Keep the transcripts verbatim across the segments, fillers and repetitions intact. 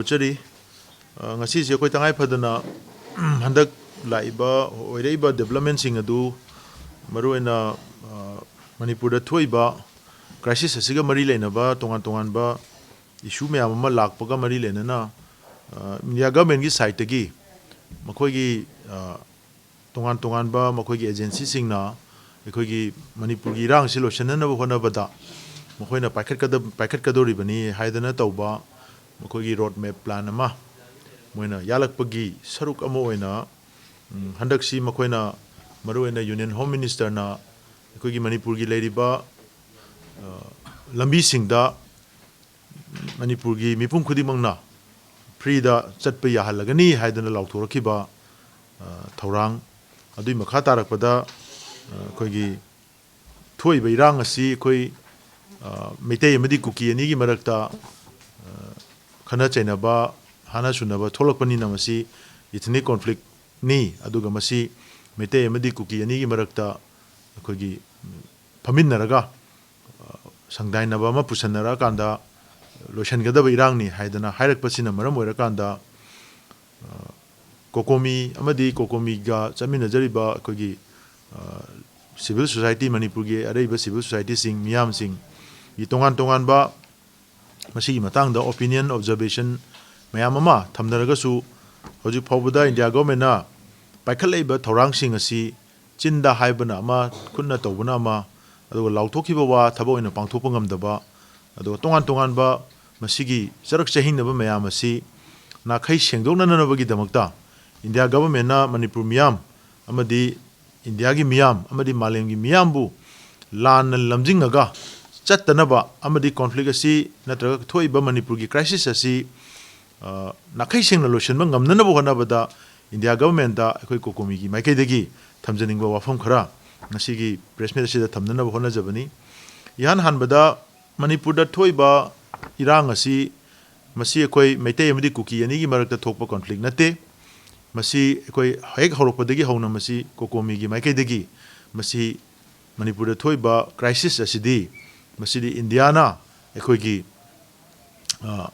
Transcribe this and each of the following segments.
ꯇꯧꯖꯔꯤ꯫ ꯑ, ꯉꯁꯤꯁꯦ ꯑꯩꯈꯣꯏ ꯇꯉꯥꯏ ꯐꯗꯅ ꯍꯟꯗꯛ ꯂꯥꯛꯏꯕ, ꯑꯣꯏꯔꯛꯏꯕ developmentꯁꯤꯡ ꯑꯗꯨ, ꯃꯔꯨꯑꯣꯏꯅ, ꯑ, ꯃꯅꯤꯄꯨꯔꯗ ꯊꯣꯛꯏꯕ crisis ꯑꯁꯤꯒ ꯃꯔꯤ ꯂꯩꯅꯕ ꯇꯣꯉꯥꯟ ꯇꯣꯉꯥꯟꯕ issue ꯃꯌꯥꯝ ꯑꯃ ꯂꯥꯛꯄꯒ ꯃꯔꯤ ꯂꯩꯅꯅ, ꯑ, India governmentꯀꯤ sideꯇꯒꯤ ꯃꯈꯣꯏꯒꯤ, ꯑ, ꯇꯣꯉꯥꯟ ꯇꯣꯉꯥꯟꯕ ꯃꯈꯣꯏꯒꯤ agencyꯁꯤꯡꯅ ꯑꯩꯈꯣꯏꯒꯤ ꯃꯅꯤꯄꯨꯔꯒꯤ ꯏꯔꯥꯡꯁꯤ ꯂꯣꯏꯁꯤꯟꯅꯅꯕ ꯍꯣꯠꯅꯕꯗ ꯃꯈꯣꯏꯅ ꯄꯥꯏꯈꯠꯀꯗ-, ꯄꯥꯏꯈꯠꯀꯗꯧꯔꯤꯕꯅꯤ ꯍꯥꯏꯗꯅ ꯇꯧꯕ ꯃꯈꯣꯏꯒꯤ road map plan ꯑꯃ ꯃꯣꯏꯅ ꯌꯥꯠꯂꯛꯄꯒꯤ ꯁꯔꯨꯛ ꯑꯃ ꯑꯣꯏꯅ, ꯎꯝ, ꯍꯟꯗꯛꯁꯤ ꯃꯈꯣꯏꯅ, ꯃꯔꯨꯑꯣꯏꯅ Union Home Ministerꯅ ꯑꯩꯈꯣꯏꯒꯤ ꯃꯅꯤꯄꯨꯔꯒꯤ ꯂꯩꯔꯤꯕ, ꯑ, ꯂꯝꯕꯤꯁꯤꯡꯗ ꯃꯅꯤꯄꯨꯔꯒꯤ ꯃꯤꯄꯨꯝ ꯈꯨꯗꯤꯡꯃꯛꯅ freeꯗ ꯆꯠꯄ ꯌꯥꯍꯜꯂꯒꯅꯤ ꯍꯥꯏꯗꯅ ꯂꯥꯎꯊꯣꯔꯛꯈꯤꯕ, ꯑ, ꯊꯧꯔꯥꯡ ꯑꯗꯨꯒꯤ ꯃꯈꯥ ꯇꯥꯔꯛꯄꯗ, ꯑ, ꯑꯩꯈꯣꯏꯒꯤ ꯊꯣꯛꯏꯕ ꯏꯔꯥꯡ ꯑꯁꯤ ꯑꯩꯈꯣꯏ, ꯑ, ꯃꯩꯇꯩ ꯑꯃꯗꯤ ꯀꯨꯀꯤ ꯑꯅꯤꯒꯤ ꯃꯔꯛꯇ, ꯑ, ꯈꯠꯅ ꯆꯩꯅꯕ, ꯍꯥꯠꯅ ꯁꯨꯅꯕ ꯊꯣꯛꯂꯛꯄꯅꯤꯅ ꯃꯁꯤ ethnic conflictꯅꯤ꯫ ꯑꯗꯨꯒ ꯃꯁꯤ ꯃꯩꯇꯩ ꯑꯃꯗꯤ ꯀꯨꯀꯤ ꯑꯅꯤꯒꯤ ꯃꯔꯛꯇ ꯑꯩꯈꯣꯏꯒꯤ ꯐꯝꯃꯤꯟꯅꯔꯒ, ꯑ, ꯁꯪꯗꯥꯏꯅꯕ ꯑꯃ ꯄꯨꯁꯟꯅꯔꯛꯑꯀꯥꯟꯗ ꯂꯣꯏꯁꯤꯟꯒꯗꯕ ꯏꯔꯥꯡꯅꯤ ꯍꯥꯏꯗꯅ ꯍꯥꯏꯔꯛꯄꯁꯤꯅ ꯃꯔꯝ ꯑꯣꯏꯔꯀꯥꯟꯗ, ꯑ, COCOMI ꯑꯃꯗꯤ COCOMIꯒ ꯆꯠꯃꯤꯟꯅꯖꯔꯤꯕ ꯑꯩꯈꯣꯏꯒꯤ, ꯑ, civil society, ꯃꯅꯤꯄꯨꯔꯒꯤ ꯑꯔꯩꯕ civil societyꯁꯤꯡ, ꯃꯤꯌꯥꯝꯁꯤꯡꯒꯤ ꯇꯣꯉꯥꯟ ꯇꯣꯉꯥꯟꯕ ꯃꯁꯤꯒꯤ ꯃꯇꯥꯡꯗ opinion, observation ꯃꯌꯥꯝ ꯑꯃ ꯊꯝꯅꯔꯒꯁꯨ, ꯍꯧꯖꯤꯛ ꯐꯥꯎꯕꯗ India governmentꯅ ꯄꯥꯏꯈꯠꯂꯛꯏꯕ ꯊꯧꯔꯥꯡꯁꯤꯡ ꯑꯁꯤ ꯆꯤꯟꯗ ꯍꯥꯏꯕꯅ ꯑꯃ, ꯈꯨꯠꯅ ꯇꯧꯕꯅ ꯑꯃ, ꯑꯗꯨꯒ ꯂꯥꯎꯊꯣꯛꯈꯤꯕ ꯋꯥ ꯊꯕꯛ ꯑꯣꯏꯅ ꯄꯥꯡꯊꯣꯛꯄ ꯉꯝꯗꯕ, ꯑꯗꯨꯒ ꯇꯣꯉꯥꯟ ꯇꯣꯉꯥꯟꯕ ꯃꯁꯤꯒꯤ ꯆꯔꯛ ꯆꯍꯤꯡꯅꯕ ꯃꯌꯥꯝ ꯑꯁꯤ ꯅꯥꯈꯩ ꯁꯦꯡꯗꯣꯛꯅꯅꯕꯒꯤꯗꯃꯛꯇ India governmentꯅ ꯃꯅꯤꯄꯨꯔ ꯃꯤꯌꯥꯝ ꯑꯃꯗꯤ ꯏꯟꯗꯤꯌꯥꯒꯤ ꯃꯤꯌꯥꯝ ꯑꯃꯗꯤ ꯃꯥꯂꯦꯝꯒꯤ ꯃꯤꯌꯥꯝꯕꯨ ꯂꯥꯟꯅ ꯂꯝꯖꯤꯡꯉꯒ ꯆꯠꯇꯅꯕ ꯑꯃꯗꯤ conflict ꯑꯁꯤ ꯅꯠꯇ꯭ꯔꯒ ꯊꯣꯛꯏꯕ ꯃꯅꯤꯄꯨꯔꯒꯤ crisis ꯑꯁꯤ, ꯑ, ꯅꯥꯈꯩ ꯁꯦꯡꯅ ꯂꯣꯏꯁꯤꯟꯕ ꯉꯝꯅꯅꯕ ꯍꯣꯠꯅꯕꯗ India governmentꯇ ꯑꯩꯈꯣꯏ COCOMIꯒꯤ ꯃꯥꯏꯀꯩꯗꯒꯤ ꯊꯝꯖꯅꯤꯡꯕ ꯋꯥꯐꯝ ꯈꯔ ꯉꯁꯤꯒꯤ press meet ꯑꯁꯤꯗ ꯊꯝꯅꯅꯕ ꯍꯣꯠꯅꯖꯕꯅꯤ꯫ ꯏꯍꯥꯟ ꯍꯥꯟꯕꯗ ꯃꯅꯤꯄꯨꯔꯗ ꯊꯣꯛꯏꯕ ꯏꯔꯥꯡ ꯑꯁꯤ, ꯃꯁꯤ ꯑꯩꯈꯣꯏ ꯃꯩꯇꯩ ꯑꯃꯗꯤ ꯀꯨꯀꯤ ꯑꯅꯤꯒꯤ ꯃꯔꯛꯇ ꯊꯣꯛꯄ conflict ꯅꯠꯇꯦ꯫ ꯃꯁꯤ ꯑꯩꯈꯣꯏ ꯍꯦꯛ ꯍꯧꯔꯛꯄꯗꯒꯤ ꯍꯧꯅ ꯃꯁꯤ COCOMIꯒꯤ ꯃꯥꯏꯀꯩꯗꯒꯤ ꯃꯁꯤ ꯃꯅꯤꯄꯨꯔꯗ ꯊꯣꯛꯏꯕ crisis ꯑꯁꯤꯗꯤ, ꯃꯁꯤꯗꯤ ꯏꯟꯗꯤꯌꯥꯅ ꯑꯩꯈꯣꯏꯒꯤ, ꯑ,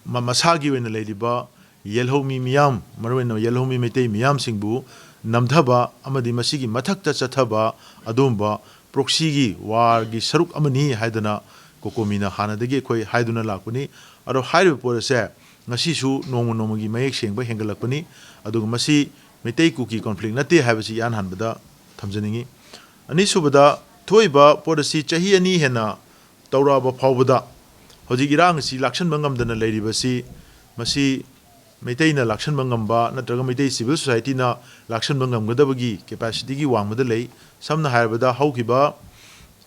ꯃ- ꯃꯁꯥꯒꯤ ꯑꯣꯏꯅ ꯂꯩꯔꯤꯕ ꯌꯦꯜꯍꯧꯃꯤ ꯃꯤꯌꯥꯝ, ꯃꯔꯨꯑꯣꯏꯅ ꯌꯦꯜꯍꯧꯃꯤ ꯃꯩꯇꯩ ꯃꯤꯌꯥꯝꯁꯤꯡꯕꯨ ꯅꯝꯊꯕ ꯑꯃꯗꯤ ꯃꯁꯤꯒꯤ ꯃꯊꯛꯇ ꯆꯠꯊꯕ ꯑꯗꯨꯒꯨꯝꯕ proxyꯒꯤ warꯒꯤ ꯁꯔꯨꯛ ꯑꯃꯅꯤ ꯍꯥꯏꯗꯅ ꯀꯣꯀꯣꯃꯤꯅ ꯍꯥꯟꯅꯗꯒꯤ ꯑꯩꯈꯣꯏ ꯍꯥꯏꯗꯨꯅ ꯂꯥꯛꯄꯅꯤ꯫ ꯑꯗꯣ ꯍꯥꯏꯔꯤꯕ ꯄꯣꯠ ꯑꯁꯦ ꯉꯁꯤꯁꯨ ꯅꯣꯡꯃ ꯅꯣꯡꯃꯒꯤ ꯃꯌꯦꯛ ꯁꯦꯡꯕ ꯍꯦꯟꯒꯠꯂꯛꯄꯅꯤ꯫ ꯑꯗꯨꯒ ꯃꯁꯤ ꯃꯩꯇꯩ ꯀꯨꯀꯤ conflict ꯅꯠꯇꯦ ꯍꯥꯏꯕꯁꯤ ꯏꯍꯥꯟ ꯍꯥꯟꯕꯗ ꯊꯝꯖꯅꯤꯡꯏ꯫ ꯑꯅꯤꯁꯨꯕꯗ, ꯊꯣꯛꯏꯕ ꯄꯣꯠ ꯑꯁꯤ ꯆꯍꯤ ꯑꯅꯤ ꯍꯦꯟꯅ ꯇꯧꯔꯛꯑꯕ ꯐꯥꯎꯕꯗ ꯍꯧꯖꯤꯛ ꯏꯔꯥꯡ ꯑꯁꯤ ꯂꯥꯛꯁꯟꯕ ꯉꯝꯗꯅ ꯂꯩꯔꯤꯕꯁꯤ, ꯃꯁꯤ ꯃꯩꯇꯩꯅ ꯂꯥꯛꯁꯟꯕ ꯉꯝꯕ ꯅꯠꯇ꯭ꯔꯒ ꯃꯩꯇꯩ civil societyꯅ ꯂꯥꯛꯁꯟꯕ ꯉꯝꯒꯗꯕꯒꯤ capacityꯒꯤ ꯋꯥꯡꯃꯗ ꯂꯩ꯫ ꯁꯝꯅ ꯍꯥꯏꯔꯕꯗ, ꯍꯧꯈꯤꯕ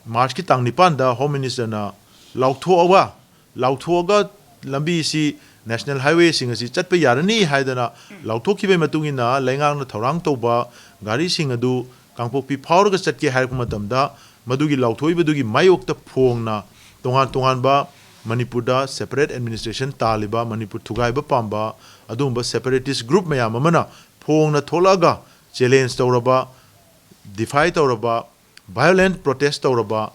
Marchꯀꯤ ꯇꯥꯡ ꯅꯤꯄꯥꯟꯗ Home Ministerꯅ ꯂꯥꯎꯊꯣꯛꯑꯒ, ꯂꯥꯎꯊꯣꯛꯑꯒ ꯂꯝꯕꯤꯁꯤ, national highwayꯁꯤꯡ ꯑꯁꯤ ꯆꯠꯄ ꯌꯥꯔꯅꯤ ꯍꯥꯏꯗꯅ ꯂꯥꯎꯊꯣꯛꯈꯤꯕꯒꯤ ꯃꯇꯨꯡ ꯏꯟꯅ ꯂꯩꯉꯥꯛꯅ ꯊꯧꯔꯥꯡ ꯇꯧꯕ ꯒꯥꯔꯤꯁꯤꯡ ꯑꯗꯨ ꯀꯥꯡꯄꯣꯛꯄꯤ ꯐꯥꯎꯔꯒ ꯆꯠꯀꯦ ꯍꯥꯏꯔꯛꯄ ꯃꯇꯝꯗ, ꯃꯗꯨꯒꯤ ꯂꯥꯎꯊꯣꯛꯏꯕꯗꯨꯒꯤ ꯃꯥꯌꯣꯛꯇ ꯐꯣꯡꯅ ꯇꯣꯉꯥꯟ ꯇꯣꯉꯥꯟꯕ ꯃꯅꯤꯄꯨꯔꯗ separate administration ꯇꯥꯜꯂꯤꯕ, ꯃꯅꯤꯄꯨꯔ ꯊꯨꯒꯥꯏꯕ ꯄꯥꯝꯕ ꯑꯗꯨꯒꯨꯝꯕ separatist group ꯃꯌꯥꯝ ꯑꯃꯅ ꯐꯣꯡꯅ ꯊꯣꯛꯂꯛꯑꯒ challenge ꯇꯧꯔꯕ, defy ꯇꯧꯔꯕ, violent protest ꯇꯧꯔꯕ,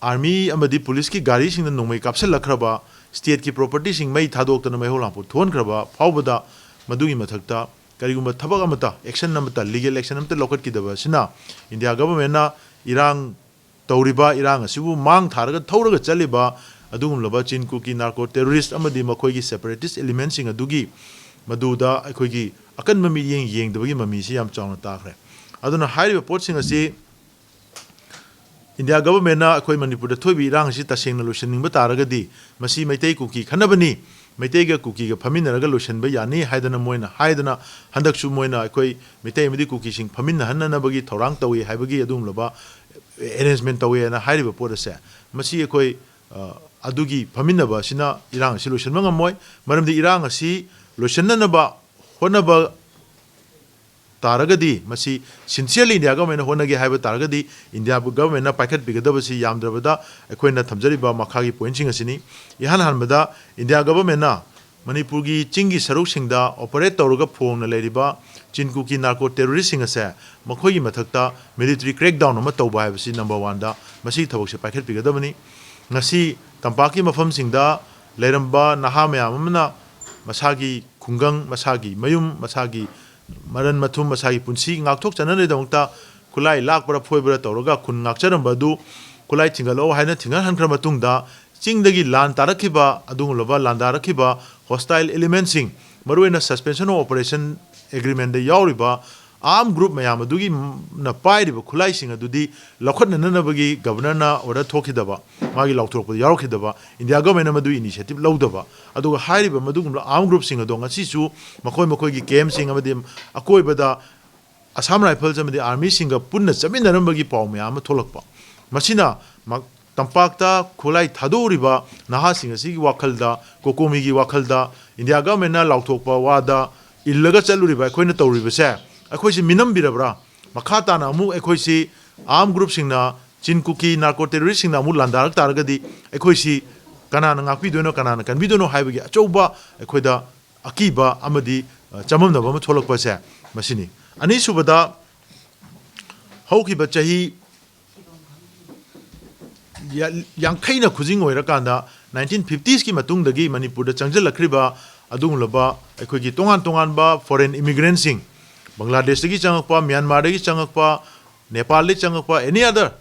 army ꯑꯃꯗꯤ policeꯀꯤ ꯒꯥꯔꯤꯁꯤꯡꯅ ꯅꯣꯡꯃꯩ ꯀꯥꯞꯁꯤꯜꯂꯛꯈ꯭ꯔꯕ, stateꯀꯤ propertyꯁꯤꯡ ꯃꯩ ꯊꯥꯗꯣꯛꯇꯅ ꯃꯩꯍꯧ ꯂꯥꯡꯄꯣꯛ ꯊꯣꯛꯍꯟꯈ꯭ꯔꯕ ꯐꯥꯎꯕꯗ, ꯃꯗꯨꯒꯤ ꯃꯊꯛꯇ ꯀꯔꯤꯒꯨꯝꯕ ꯊꯕꯛ ꯑꯃꯠꯇ, action ꯑꯃꯠꯇ, legal action ꯑꯃꯠꯇ ꯂꯧꯈꯠꯈꯤꯗꯕ ꯑꯁꯤꯅ India governmentꯅ ꯏꯔꯥꯡ ꯇꯧꯔꯤꯕ, ꯏꯔꯥꯡ ꯑꯁꯤꯕꯨ ꯃꯥꯡ ꯊꯥꯔꯒ ꯊꯧꯔꯒ ꯆꯠꯂꯤꯕ ꯑꯗꯨꯒꯨꯝꯂꯕ ꯆꯤꯟ ꯀꯨꯀꯤ narco terrorist ꯑꯃꯗꯤ ꯃꯈꯣꯏꯒꯤ separatist elementꯁꯤꯡ ꯑꯗꯨꯒꯤ ꯃꯗꯨꯗ ꯑꯩꯈꯣꯏꯒꯤ ꯑꯀꯟꯕ ꯃꯤꯠꯌꯦꯡ ꯌꯦꯡꯗꯕꯒꯤ ꯃꯃꯤꯁꯤ ꯌꯥꯝ ꯆꯥꯎꯅ ꯇꯥꯈ꯭ꯔꯦ꯫ ꯑꯗꯨꯅ ꯍꯥꯏꯔꯤꯕ ꯄꯣꯠꯁꯤꯡ ꯑꯁꯤ India governmentꯅ ꯑꯩꯈꯣꯏ ꯃꯅꯤꯄꯨꯔꯗ ꯊꯣꯛꯏꯕ ꯏꯔꯥꯡ ꯑꯁꯤ ꯇꯁꯦꯡꯅ ꯂꯣꯏꯁꯤꯟꯅꯤꯡꯕ ꯇꯥꯔꯒꯗꯤ, ꯃꯁꯤ ꯃꯩꯇꯩ ꯀꯨꯀꯤ ꯈꯟꯅꯕꯅꯤ, ꯃꯩꯇꯩꯒ ꯀꯨꯀꯤꯒ ꯐꯝꯃꯤꯟꯅꯔꯒ ꯂꯣꯏꯁꯤꯟꯕ ꯌꯥꯅꯤ ꯍꯥꯏꯗꯅ ꯃꯣꯏꯅ ꯍꯥꯏꯗꯅ, ꯍꯟꯗꯛꯁꯨ ꯃꯣꯏꯅ ꯑꯩꯈꯣꯏ ꯃꯩꯇꯩ ꯑꯃꯗꯤ ꯀꯨꯀꯤꯁꯤꯡ ꯐꯝꯃꯤꯟꯅꯍꯟꯅꯅꯕꯒꯤ ꯊꯧꯔꯥꯡ ꯇꯧꯏ ꯍꯥꯏꯕꯒꯤ ꯑꯗꯨꯒꯨꯝꯂꯕ arrangement ꯇꯧꯏ ꯍꯥꯏꯅ ꯍꯥꯏꯔꯤꯕ ꯄꯣꯠ ꯑꯁꯦ, ꯃꯁꯤ ꯑꯩꯈꯣꯏ, ꯑ, ꯑꯗꯨꯒꯤ ꯐꯝꯃꯤꯟꯅꯕ ꯑꯁꯤꯅ ꯏꯔꯥꯡ ꯑꯁꯤ ꯂꯣꯏꯁꯤꯟꯕ ꯉꯝꯃꯣꯏ꯫ ꯃꯔꯝꯗꯤ ꯏꯔꯥꯡ ꯑꯁꯤ ꯂꯣꯏꯁꯤꯟꯅꯅꯕ ꯍꯣꯠꯅꯕ ꯇꯥꯔꯒꯗꯤ, ꯃꯁꯤ sincerely India governmentꯅ ꯍꯣꯠꯅꯒꯦ ꯍꯥꯏꯕ ꯇꯥꯔꯒꯗꯤ, India governmentꯅ ꯄꯥꯏꯈꯠꯄꯤꯒꯗꯕꯁꯤ ꯌꯥꯝꯗ꯭ꯔꯕꯗ ꯑꯩꯈꯣꯏꯅ ꯊꯝꯖꯔꯤꯕ ꯃꯈꯥꯒꯤ pointꯁꯤꯡ ꯑꯁꯤꯅꯤ꯫ ꯏꯍꯥꯟ ꯍꯥꯟꯕꯗ, India governmentꯅ ꯃꯅꯤꯄꯨꯔꯒꯤ ꯆꯤꯡꯒꯤ ꯁꯔꯨꯛꯁꯤꯡꯗ operate ꯇꯧꯔꯒ ꯐꯣꯡꯅ ꯂꯩꯔꯤꯕ ꯆꯤꯟ ꯀꯨꯀꯤ narco terroristꯁꯤꯡ ꯑꯁꯦ, ꯃꯈꯣꯏꯒꯤ ꯃꯊꯛꯇ military crackdown ꯑꯃ ꯇꯧꯕ ꯍꯥꯏꯕꯁꯤ number oneꯗ ꯃꯁꯤꯒꯤ ꯊꯕꯛꯁꯦ ꯄꯥꯏꯈꯠꯄꯤꯒꯗꯕꯅꯤ꯫ ꯉꯁꯤ ꯇꯝꯄꯥꯛꯀꯤ ꯃꯐꯝꯁꯤꯡꯗ ꯂꯩꯔꯝꯕ ꯅꯍꯥ ꯃꯌꯥꯝ ꯑꯃꯅ ꯃꯁꯥꯒꯤ ꯈꯨꯡꯒꯪ, ꯃꯁꯥꯒꯤ ꯃꯌꯨꯝ, ꯃꯁꯥꯒꯤ ꯃꯔꯟ ꯃꯊꯨꯝ, ꯃꯁꯥꯒꯤ ꯄꯨꯟꯁꯤ ꯉꯥꯛꯊꯣꯛꯆꯅꯕꯒꯤꯗꯃꯛꯇ ꯈꯨꯠꯂꯥꯏ ꯂꯥꯛꯄ꯭ꯔꯥ ꯐꯣꯏꯕ꯭ꯔꯥ ꯇꯧꯔꯒ ꯈꯨꯟ ꯉꯥꯛꯆꯔꯝꯕ ꯑꯗꯨ ꯈꯨꯠꯂꯥꯏ ꯊꯤꯡꯒꯠꯂꯛꯑꯣ ꯍꯥꯏꯅ ꯊꯤꯡꯒꯠꯍꯟꯈ꯭ꯔ ꯃꯇꯨꯡꯗ, ꯆꯤꯡꯗꯒꯤ ꯂꯥꯟ ꯇꯥꯔꯛꯈꯤꯕ, ꯑꯗꯨꯒꯨꯝꯂꯕ ꯂꯥꯟꯗꯥꯔꯛꯈꯤꯕ hostile elementꯁꯤꯡ, ꯃꯔꯨꯑꯣꯏꯅ suspension of operation agreementꯗ ꯌꯥꯎꯔꯤꯕ arm group ꯃꯌꯥꯝ ꯑꯗꯨꯒꯤ ꯅ ꯄꯥꯏꯔꯤꯕ ꯈꯨꯠꯂꯥꯏꯁꯤꯡ ꯑꯗꯨꯗꯤ ꯂꯧꯈꯠꯅꯅꯕꯒꯤ governorꯅ order ꯊꯣꯛꯈꯤꯗꯕ, ꯃꯥꯒꯤ ꯂꯥꯎꯊꯣꯔꯛꯄꯗ ꯌꯥꯎꯔꯛꯈꯤꯗꯕ, ꯏꯟꯗꯤꯌꯥ governmentꯅ ꯃꯗꯨ initiative ꯂꯧꯗꯕ, ꯑꯗꯨꯒ ꯍꯥꯏꯔꯤꯕ ꯃꯗꯨꯒꯨꯝꯕ arm groupꯁꯤꯡ ꯑꯗꯣ ꯉꯁꯤꯁꯨ ꯃꯈꯣꯏ ꯃꯈꯣꯏꯒꯤ campꯁꯤꯡ ꯑꯃꯗꯤ ꯑꯀꯣꯏꯕꯗ Assam Rifles ꯑꯃꯗꯤ armyꯁꯤꯡꯒ ꯄꯨꯟꯅ ꯆꯠꯃꯤꯟꯅꯔꯝꯕꯒꯤ ꯄꯥꯎ ꯃꯌꯥꯝ ꯑꯃ ꯊꯣꯛꯂꯛꯄ꯫ ꯃꯁꯤꯅ ꯃ-, ꯇꯝꯄꯥꯛꯇ ꯈꯨꯠꯂꯥꯏ ꯊꯥꯗꯣꯛꯎꯔꯤꯕ ꯅꯍꯥꯁꯤꯡ ꯑꯁꯤꯒꯤ ꯋꯥꯈꯜꯗ, ꯀꯣꯀꯣꯃꯤꯒꯤ ꯋꯥꯈꯜꯗ, ꯏꯟꯗꯤꯌꯥ governmentꯅ ꯂꯥꯎꯊꯣꯛꯄ ꯋꯥꯗ ꯏꯜꯂꯒ ꯆꯠꯂꯨꯔꯤꯕ ꯑꯩꯈꯣꯏꯅ ꯇꯧꯔꯤꯕꯁꯦ, ꯑꯩꯈꯣꯏꯁꯤ ꯃꯤꯅꯝꯕꯤꯔꯕ꯭ꯔꯥ? ꯃꯈꯥ ꯇꯥꯅ ꯑꯃꯨꯛ ꯑꯩꯈꯣꯏꯁꯤ arm groupꯁꯤꯡꯅ, ꯆꯤꯟ ꯀꯨꯀꯤ narco terroristꯁꯤꯡꯅ ꯑꯃꯨꯛ ꯂꯥꯟꯗꯥꯔꯛ ꯇꯥꯔꯒꯗꯤ ꯑꯩꯈꯣꯏꯁꯤ ꯀꯅꯥꯅ ꯉꯥꯛꯄꯤꯗꯣꯏꯅꯣ, ꯀꯅꯥꯅ ꯀꯟꯕꯤꯗꯣꯏꯅꯣ ꯍꯥꯏꯕꯒꯤ ꯑꯆꯧꯕ ꯑꯩꯈꯣꯏꯗ ꯑꯀꯤꯕ ꯑꯃꯗꯤ, ꯑ, ꯆꯃꯝꯅꯕ ꯑꯃ ꯊꯣꯛꯂꯛꯄꯁꯦ ꯃꯁꯤꯅꯤ꯫ ꯑꯅꯤꯁꯨꯕꯗ, ꯍꯧꯈꯤꯕ ꯆꯍꯤ ꯌꯥ-, ꯌꯥꯡꯈꯩꯅ ꯈꯨꯖꯤꯡ ꯑꯣꯏꯔꯀꯥꯟꯗ nineteen fiftiesꯀꯤ ꯃꯇꯨꯡꯗꯒꯤ ꯃꯅꯤꯄꯨꯔꯗ ꯆꯪꯁꯤꯜꯂꯛꯈ꯭ꯔꯤꯕ ꯑꯗꯨꯒꯨꯝꯂꯕ ꯑꯩꯈꯣꯏꯒꯤ ꯇꯣꯉꯥꯟ ꯇꯣꯉꯥꯟꯕ foreign immigrantꯁꯤꯡ, ꯕꯪꯒ꯭ꯂꯥꯗꯦꯁꯇꯒꯤ ꯆꯪꯉꯛꯄ, ꯃ꯭ꯌꯥꯟꯃꯥꯔꯗꯒꯤ ꯆꯪꯉꯛꯄ, ꯅꯦꯄꯥꯜꯗꯒꯤ ꯆꯪꯉꯛꯄ, any other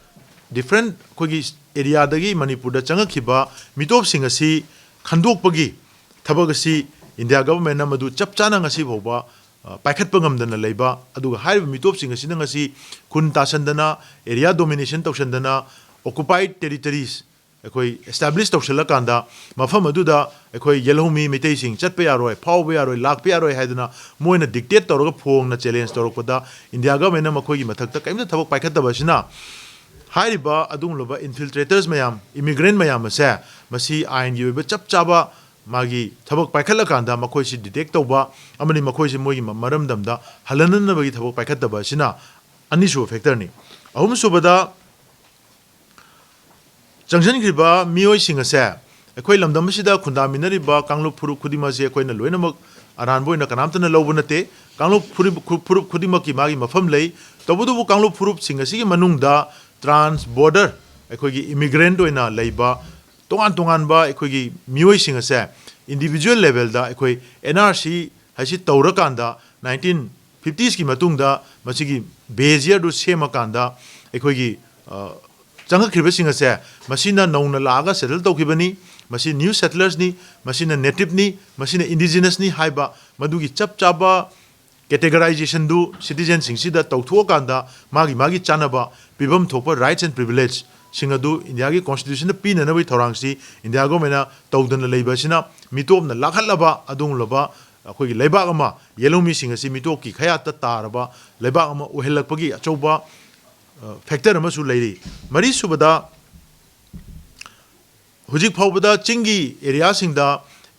different ꯑꯩꯈꯣꯏꯒꯤ areaꯗꯒꯤ ꯃꯅꯤꯄꯨꯔꯗ ꯆꯪꯉꯛꯈꯤꯕ ꯃꯤꯇꯣꯞꯁꯤꯡ ꯑꯁꯤ ꯈꯟꯗꯣꯛꯄꯒꯤ ꯊꯕꯛ ꯑꯁꯤ ꯏꯟꯗꯤꯌꯥ governmentꯅ ꯃꯗꯨ ꯆꯞ ꯆꯥꯅ ꯉꯁꯤ ꯐꯥꯎꯕ, ꯑ, ꯄꯥꯏꯈꯠꯄ ꯉꯝꯗꯅ ꯂꯩꯕ, ꯑꯗꯨꯒ ꯍꯥꯏꯔꯤꯕ ꯃꯤꯇꯣꯞꯁꯤꯡ ꯑꯁꯤꯅ ꯉꯁꯤ ꯈꯨꯟ ꯇꯥꯁꯟꯗꯅ, area domination ꯇꯧꯁꯟꯗꯅ, occupied territories ꯑꯩꯈꯣꯏ establish ꯇꯧꯁꯜꯂꯀꯥꯟꯗ ꯃꯐꯝ ꯑꯗꯨꯗ ꯑꯩꯈꯣꯏ ꯌꯦꯜꯍꯧꯃꯤ ꯃꯩꯇꯩꯁꯤꯡ ꯆꯠꯄ ꯌꯥꯔꯣꯏ, ꯐꯥꯎꯕ ꯌꯥꯔꯣꯏ, ꯂꯥꯛꯄ ꯌꯥꯔꯣꯏ ꯍꯥꯏꯗꯅ ꯃꯣꯏꯅ dictate ꯇꯧꯔꯒ ꯐꯣꯡꯅ challenge ꯇꯧꯔꯛꯄꯗ ꯏꯟꯗꯤꯌꯥ governmentꯅ ꯃꯈꯣꯏꯒꯤ ꯃꯊꯛꯇ ꯀꯔꯤꯝꯇ ꯊꯕꯛ ꯄꯥꯏꯈꯠꯇꯕ ꯑꯁꯤꯅ ꯍꯥꯏꯔꯤꯕ ꯑꯗꯨꯒꯨꯝꯂꯕ infiltrators ꯃꯌꯥꯝ, immigrant ꯃꯌꯥꯝ ꯑꯁꯦ ꯃꯁꯤ ꯑꯥꯏꯟꯒꯤ ꯑꯣꯏꯕ ꯆꯞ ꯆꯥꯕ ꯃꯥꯒꯤ ꯊꯕꯛ ꯄꯥꯏꯈꯠꯂꯀꯥꯟꯗ ꯃꯈꯣꯏꯁꯤ detect ꯇꯧꯕ ꯑꯃꯗꯤ ꯃꯈꯣꯏꯁꯤ ꯃꯣꯏꯒꯤ ꯃ-, ꯃꯔꯝꯗꯝꯗ ꯍꯜꯍꯟꯅꯕꯒꯤ ꯊꯕꯛ ꯄꯥꯏꯈꯠꯇꯕ ꯑꯁꯤꯅ ꯑꯅꯤꯁꯨꯕ factorꯅꯤ꯫ ꯑꯍꯨꯝꯁꯨꯕꯗ, ꯆꯪꯁꯤꯟꯈ꯭ꯔꯤꯕ ꯃꯤꯑꯣꯏꯁꯤꯡ ꯑꯁꯦ ꯑꯩꯈꯣꯏ ꯂꯝꯗꯝ ꯑꯁꯤꯗ ꯈꯨꯟꯗꯥꯃꯤꯟꯅꯔꯤꯕ ꯀꯥꯡꯂꯨꯞ ꯐꯨꯔꯨꯞ ꯈꯨꯗꯤꯡꯃꯛ ꯑꯁꯤ ꯑꯩꯈꯣꯏꯅ ꯂꯣꯏꯅꯃꯛ ꯑꯔꯥꯟꯕ ꯑꯣꯏꯅ ꯀꯅꯥꯝꯇꯅ ꯂꯧꯕ ꯅꯠꯇꯦ꯫ ꯀꯥꯡꯂꯨꯞ ꯐꯨꯔꯨꯞ, ꯐꯨꯔꯨꯞ ꯈꯨꯗꯤꯡꯃꯛꯀꯤ ꯃꯥꯒꯤ ꯃꯐꯝ ꯂꯩ꯫ ꯇꯧꯕꯇꯕꯨ ꯀꯥꯡꯂꯨꯞ ꯐꯨꯔꯨꯞꯁꯤꯡ ꯑꯁꯤꯒꯤ ꯃꯅꯨꯡꯗ trans border ꯑꯩꯈꯣꯏꯒꯤ immigrant ꯑꯣꯏꯅ ꯂꯩꯕ ꯇꯣꯉꯥꯟ ꯇꯣꯉꯥꯟꯕ ꯑꯩꯈꯣꯏꯒꯤ ꯃꯤꯑꯣꯏꯁꯤꯡ ꯑꯁꯦ individual levelꯗ ꯑꯩꯈꯣꯏ N R C ꯍꯥꯏꯁꯤ ꯇꯧꯔꯀꯥꯟꯗ nineteen fiftiesꯀꯤ ꯃꯇꯨꯡꯗ ꯃꯁꯤꯒꯤ base yearꯗꯨ ꯁꯦꯝꯃꯀꯥꯟꯗ ꯑꯩꯈꯣꯏꯒꯤ ꯆꯪꯉꯛꯈ꯭ꯔꯤꯕꯁꯤꯡ ꯑꯁꯦ ꯃꯁꯤꯅ ꯅꯧꯅ ꯂꯥꯛꯑꯒ settle ꯇꯧꯈꯤꯕꯅꯤ, ꯃꯁꯤ new settlersꯅꯤ, ꯃꯁꯤꯅ nativeꯅꯤ, ꯃꯁꯤꯅ indigenousꯅꯤ ꯍꯥꯏꯕ ꯃꯗꯨꯒꯤ ꯆꯞ ꯆꯥꯕ categorizationꯗꯨ citizenꯁꯤꯡꯁꯤꯗ ꯇꯧꯊꯣꯛꯑꯀꯥꯟꯗ ꯃꯥꯒꯤ ꯃꯥꯒꯤ ꯆꯥꯟꯅꯕ ꯄꯤꯐꯝ ꯊꯣꯛꯄ rights and privilegeꯁꯤꯡ ꯑꯗꯨ ꯏꯟꯗꯤꯌꯥꯒꯤ constitutionꯅ ꯄꯤꯅꯅꯕꯒꯤ ꯊꯧꯔꯥꯡꯁꯤ ꯏꯟꯗꯤꯌꯥ governmentꯅ ꯇꯧꯗꯅ ꯂꯩꯕ ꯑꯁꯤꯅ ꯃꯤꯇꯣꯞꯅ ꯂꯥꯛꯍꯜꯂꯕ ꯑꯗꯨꯒꯨꯝꯂꯕ ꯑꯩꯈꯣꯏꯒꯤ ꯂꯩꯕꯥꯛ ꯑꯃ, ꯌꯦꯜꯍꯧꯃꯤꯁꯤꯡ ꯑꯁꯤ ꯃꯤꯇꯣꯞꯀꯤ ꯈꯌꯥꯠꯇ ꯇꯥꯔꯕ ꯂꯩꯕꯥꯛ ꯑꯃ ꯑꯣꯏꯍꯜꯂꯛꯄꯒꯤ ꯑꯆꯧꯕ factor ꯑꯃꯁꯨ ꯂꯩꯔꯤ꯫ ꯃꯔꯤꯁꯨꯕꯗ, ꯍꯧꯖꯤꯛ ꯐꯥꯎꯕꯗ ꯆꯤꯡꯒꯤ areaꯁꯤꯡꯗ